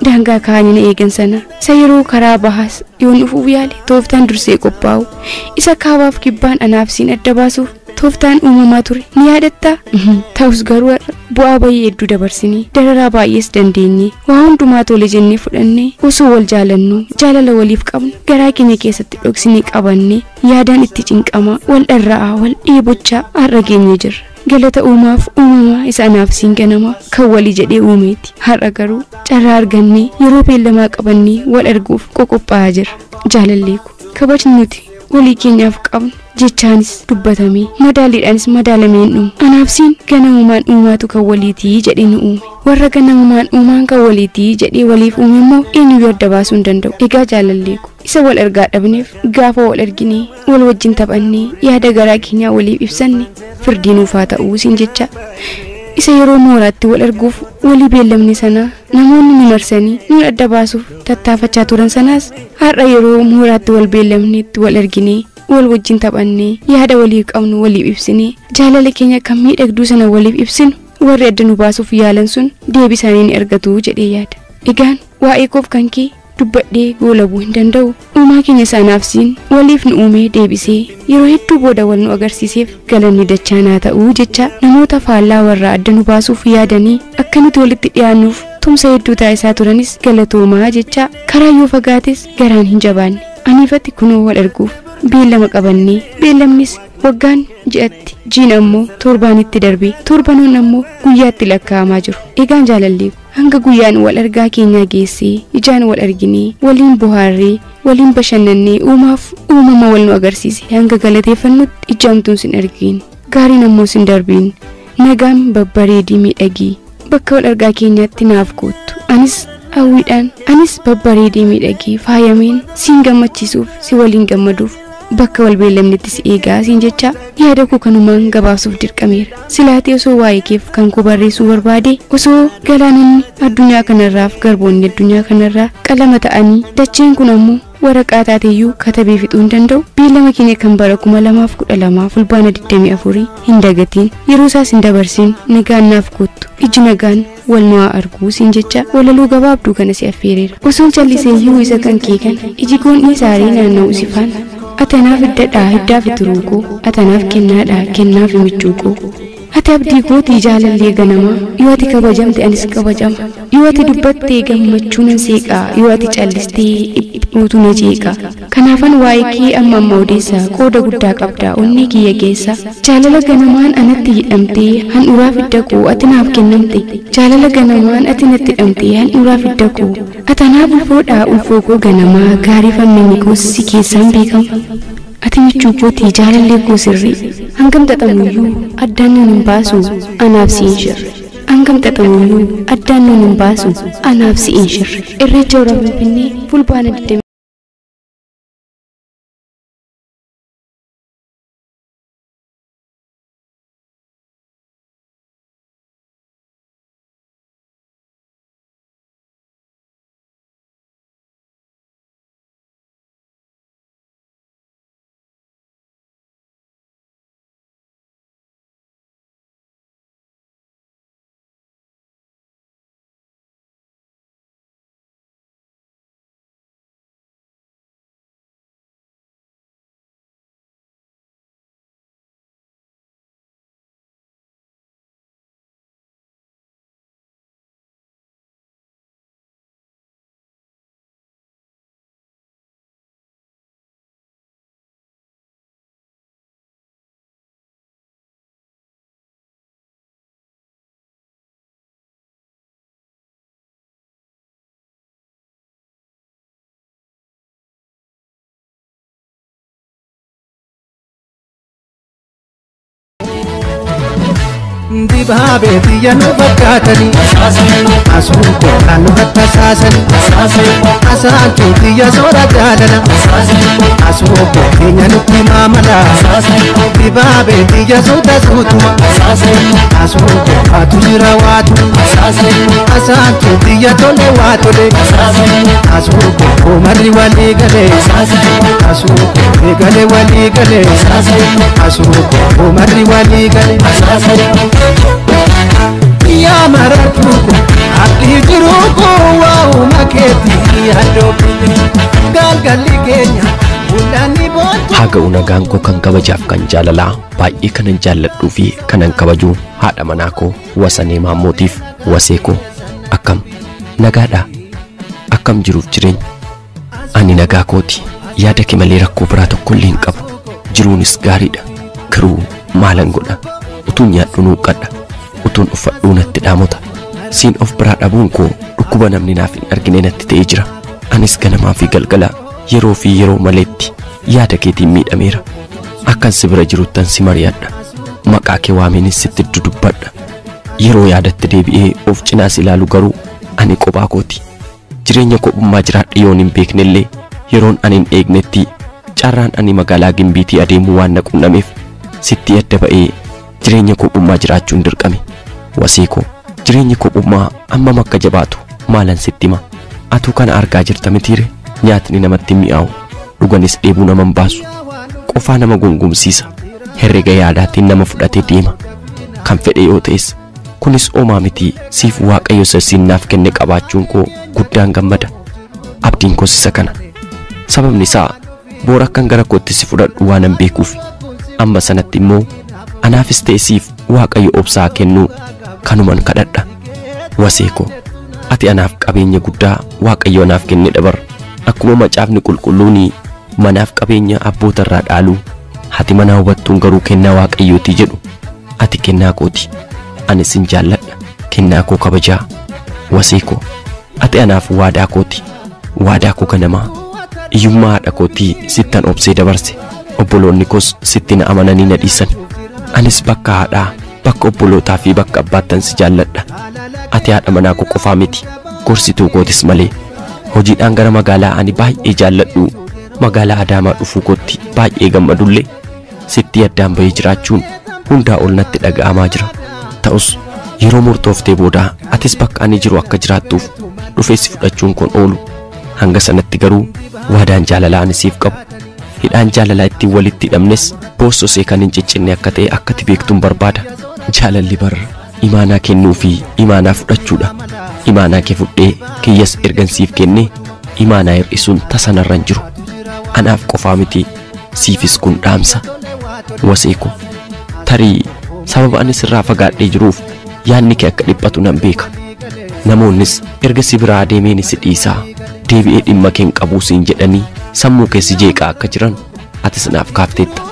Daangaa kaa'anii na eegan sana isa yeroo karaa bahaas yoon dhufuuf yaale tooftaan dursee qophaa'u isa kaabaaf kibbaan anaaf siin adda baasuuf tooftaan uumamaa ture ni yaadattaa? Ta'us garuu bu'aa baay'ee hedduu dabarsinee dararaa baay'ees dandeenye waa hundumaa tole jennee fudhannee osoo wal jaalannu jaalala waliif qabnu garaa keenya keessatti dhoksinee qabannee yaadaan itti cinqamaa wal dharra'aa wal dheebochaa har'a geenye jirra. Galata uumaaf uumamaa isa anaaf siin ganamaa kan walii jedhee uumeeti. Har'a garuu carraa argannee yeroo beellamaa qabannee wal arguuf qoqophaa'aa jirra. Jaalallee ko kabajni nuti walii keenyaaf qabnu jechaanis dubbatamee madaaliidhaanis madaalamee hin dhumu. Anaaf siin ganamumaan uumaatu kan waliitii jedhee nu uume. Warra ganamumaan uumaan kan waliitii jedhee waliif uume immoo eenyuyyuu adda baasuu hin danda'u. Egaa jaalallee ko isa wal argaa dhabneef gaafa wal arginee wal wajjin taphannee yaada garaa keenyaa waliif ibsanne firdii nuuf haa ta'uu siin jecha. Isa yeroo mooraatti wal arguuf walii beellamne sana namoonni nu marsanii nuun adda baasuuf tattaafachaa turan sanaas har'a yeroo mooraatti wal beellamneetti wal arginee wal wajjin taphannee yaada waliif qabnu waliif ibsinee jaalala keenya kan miidhagduu sana waliif ibsinu warri adda nu baasuuf yaalan sun deebii isaanii ni argatu jedhee yaada. Egaan waa'ee koof kan kee dubbadhee goolabuu hin danda'u. Uumaa keenya sanaaf siin waliif nu uumee deebisee yeroo hedduu booda wal nu agarsiiseef galanni dachaa naa ta'uu jecha namoota faallaa warra adda nu baasuuf yaadanii akka nuti walitti dhiyaannuuf tumsa hedduu taasisaa turanis galatoomaa jecha karaa yoo fagaates garaan hin jabaanne aniifatti kunoo wal arguuf beellama qabannee beellamnis waggaan ji'atti jiin ammoo torbaanitti darbee torbanoon ammoo guyyaatti lakkaa'amaa jiru. Egaan jaalallee hanga guyyaan wal argaa keenyaa geessee ijaan wal arginee waliin bohaarree waliin bashannannee uumaaf uumama wal nu agarsiise hanga galateeffannutti ijjaamtuun sin argin gaariin ammoo sin darbiin nagaan babbareedii miidhagii bakka wal argaa keenyaatti naaf koottu anis hawwiidhaan anis babbareedii miidhagii faayameen siin gammachiisuuf si waliin gammaduuf bakka wal beellamnetti si eegaa siin jecha yaada koo kanumaan gabaabsuuf dirqameera. Silaatee osoo waa'ee keef kan koo barreessuu barbaade osoo galaanonni addunyaa kanarraaf garboonni addunyaa kanarraa qalama ta'anii dacheen kun ammoo waraqaa taateyyuu katabee fixuu hin danda'u. Beellama keenya kan bara 2012 fulbaana 24 hin dagatiin yeroo isaas hin dabarsin nagaan naaf koottu iji nagaan wal nu haa arguu siin jecha walaloo gabaabduu kana si affeereera. Osoon calliseeyyuu isa kan kee kana iji koon dhiisaaree naanna'u si faana. Atanaaf hiddadhaa hiddaaf turuu koo atanaaf kennaadhaa kennaaf michuu koo. Ati abdii kootii jaalallee ganamaa yoo ati kabajamte anis kabajama yoo ati dubbattee gammachuu nan seeqaa yoo ati callistee dhiphuutu na jeeqa. Kanaafan waa'ee kee amma amma odeessa qooda guddaa qabdaa onnee kiyya keessa jaalala ganamaan anatti hidhamtee handhuraa fidda koo ati naaf kennamte jaalala ganamaan ati natti hidhamtee handhuraa fidda koo atanaaf ulfoodhaa ulfoo koo ganamaa gaarii fammini koo si keessaan beekama. Ati michuu kootii jaalallee koo sirrii hangam xaxamuyyuu addaan nuun hin baasu anaaf si hin shirre hangam xaxamuyyuu addaan nuun hin baasu anaaf si hin shirre. Irreecha hora Finfinnee fulbaana 20. Dibaabee xiyya nu fakkaatanii asuun kookaan nu tattasaasanii asaantuu xiyya soora jaalala asuun koo keenya nutti maamala dibaabee xiyya suuta suutuma asuun koo waatu jira waatu asaantuu xiyya tole waa tole asuun koo koomarri walii galee asuun koo eegalee walii galee asuun koo koomarri walii galee. Yaa marartuu ko abdii jiruu ko waa'uma Yaaddoo galgalli keenya mul'anni boontu. Haa ga'u nagaan koo kan kabajaaf kan jaalalaa baay'ee kanan jaalladhuu fi kanan kabaju haadha manaa koo Wasanee Maammootiif. Wasee koo, akkam nagaadhaa? Akkam jiruuf jireenya? Ani nagaa kooti, yaada kee malee rakkoo biraa tokko illee hin qabu. Jiruunis gaariidha, garuu maalan godha? Utuun nyaadhu nuuqqadha, utuun uffadhuu natti dhaamota. Siin of biraa dhabuun koo dhukkuba namni naaf hin argine natti ta'ee jira. Anis ganamaa fi galgala, yeroo fi yeroo maleetti yaada keetiin miidhameera. Akkan si bira jiruttan si mari'adha, maqaa kee waameenis sitti dudubbadha. Yeroo yaadatti deebi'ee of cinaas ilaalu garuu ani kophaa kooti. Jireenya kophummaa jiraadhe yoon hin beeknellee, yeroon ani hin eegnetti carraan ani magaalaa Gimbiitii adeemuu waan na qunnameef sitti adda ba'ee jireenya kophummaa jiraachuun dirqame. Wasee koo, jireenyi kophummaa ammam akka jabaatu maalan sitti hima? Atuu kana argaa jirta mitiire? Nyaatni namatti mi'aawu, dhuganis dheebuu nama hin baasu, qofaa nama gungumsiisa, herrega yaadaatiin nama fudhatee deema. Kan fedhe yoo ta'es kunis oomaa miti, siif Waaqayyo sasiin naaf kenne qabaachuun koo guddaan gammada. Abdiin koos isa kana. Sababni isaa boora akkan gara kootti si fudhadhu waanan beekuuf. Amma sanatti immoo anaafis ta'e siif Waaqayyo obsaa kennuu kanuman kadhadha. Wasee koo, ati anaaf qabeenya guddaa Waaqayyo anaaf kenne dabar. Akkuma macaafni qulqulluun manaaf qabeenya abboota irraa dhaalu, haati manaa hubattuun garuu kennaa Waaqayyooti jedhu, ati kennaa kooti. Ani sin jaalladha, kennaa koo kabajaa. Wasee koo, ati anaaf waadaa kooti, waadaa koo ganamaa. Iyyummaa haadha kootii sittan obsee dabarse, obboloonni koos sitti na amananii na dhiisan. Anis bakka haadhaa, bakka obbolootaa fi bakka abbaattan si jaalladha. Ati haadha manaa koo qofaa miti, gorsituu kootis malee. Hojiidhaan gara magaalaa ani baay'ee jaalladhu, magaalaa Adaamaa dhufuu kootti baay'ee gammadullee, sitti addaan bahee jiraachuun hundaa ol natti dhaga'amaa jira. Ta'us yeroo murtooftee booda atis bakka ani jiru akka jiraattuuf dhufee si fudhachuun kun oolu. Hanga sanatti garuu waadaan jaalalaa ani siif qabu, hidhaan jaalalaa ittiin walitti hidhamnes boossosee kan hin ciccinne akka ta'e akkati beektuun barbaada. Jaalalli bar imaanaa kennuu fi imaanaa fudhachuudha. Imaanaa kee fudhee kiyyas ergan siif kenne imaanaa hir'isuun tasanarra hin jiru. Anaaf qofaa miti, siifis kun dhaamsa. Wasee koo, tarii sababa ani sirraa fagaadhee jiruuf yaadni kee akka dhiphatu nan beeka. Namoonnis erga si biraa adeemeen si dhiisaa, deebi'ee dhimma kee hin qabuu siin jedhanii sammuu kee si jeeqaa akka jiran atis naaf kaafteetta.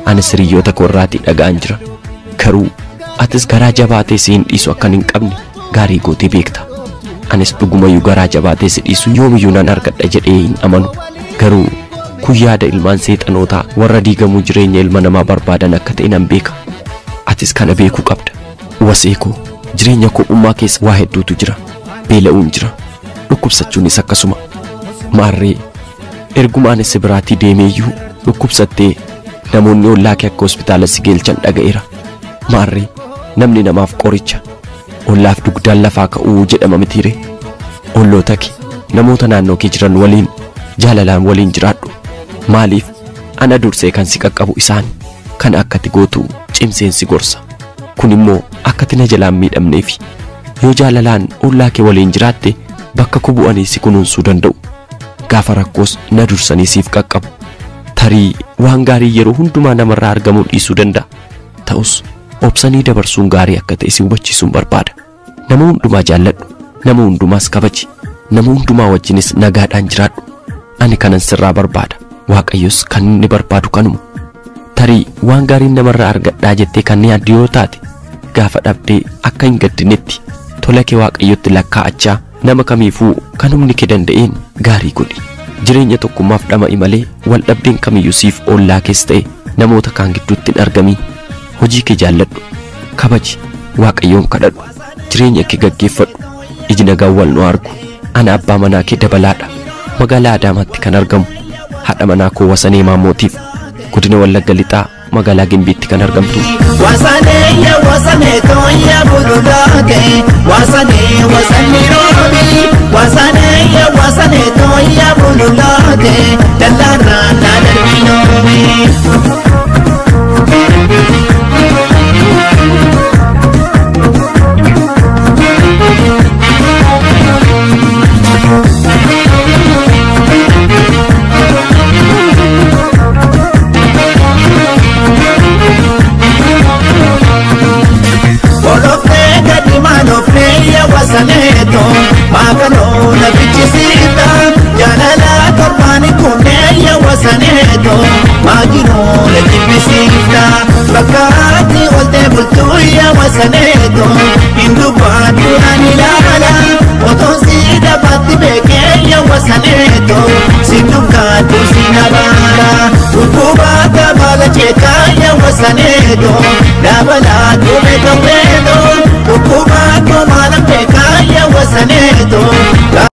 Anis hiriyoota koo irraatii dhaga'an jira. Garuu atis garaa jabaatee si hin dhiisu akkan hin qabne gaarii gootee beekta. Anis dhugumayyuu garaa jabaatee si dhiisu yoomiyyuu nan argadha jedhee hin amanu. Garuu kun yaada ilmaan seexanootaa warra diigamuu jireenya ilma namaa barbaadan akka ta'e nan beeka. Atis kana beekuu qabda. Wasee koo, jireenya kophummaa keessa waa hedduutu jira. Beela'uun jira, dhukkubsachuunis akkasuma. Maarree, erguma ani si biraatii deemeeyyuu dhukkubsattee namoonni ollaa kee akka hospitaala si geelchan dhaga'eera. Maarree, namni namaaf qoricha, ollaaf dugdaan lafaa ka'uu jedhama mitiire? Olloota kee, namoota naannoo kee jiran waliin jaalalaan waliin jiraadhu. Maaliif ana dursee kan si qaqqabu isaan. Kana akkati gootu cimseen si gorsa. Kun immoo akkati na jalaan miidhamneefi. Yoo jaalalaan ollaa kee waliin jiraatte bakka koo bu'anii si kunuunsuu danda'u. Gaafa rakkoos na dursanii siif qaqqabu. Tarii waan gaarii yeroo hundumaa namarraa argamuu dhiisuu danda'a. Ta'us obsanii dabarsuun gaarii akka ta'e si hubachiisuun barbaada. Nama hundumaa jaalladhu, nama hundumaas kabaji, nama hundumaa wajjinis nagaadhaan jiraadhu. Ani kanan sirraa barbaada, Waaqayyos kan inni barbaadu kanuma. Tarii waan gaariin namarraa argadhaa jettee kan yaaddu yoo taate, gaafa dhabdee akka hin gaddinetti tola kee Waaqayyotti lakkaa'achaa nama kamiifuu kan humni kee danda'een gaarii godhi. Jireenya tokkummaaf dhama'i malee wal dhabdeen kamiyyuu siif ollaa kees ta'e namoota kaan gidduutti hin argamin. Hojii kee jaalladhu, kabaji, Waaqayyoon kadhadhu, jireenya kee gaggeeffadhu. Iji nagaan wal nu argu. Ana abbaa manaa kee Dabalaadha. Magaalaa Adaamaatti kan argamu haadha manaa koo Wasanee Maammootiif, godina Wallagga Lixaa magaalaa Gimbiitti kan argamtu. Wasanee ya wasanee tooya bululaake, wasanee wasanni roobi, wasanee ya wasanee tooya bululaake, dallaarraa na darbinoomi. Bakka ati oolte bultuu yaa wasaneeto hin dubbaatu ani ilaala. Otoon si dabaatti beekee yaa wasaneeto si dukkaatu si nabaara. Dhukkuba baala ceekaa yaa wasaneeto dabalaa.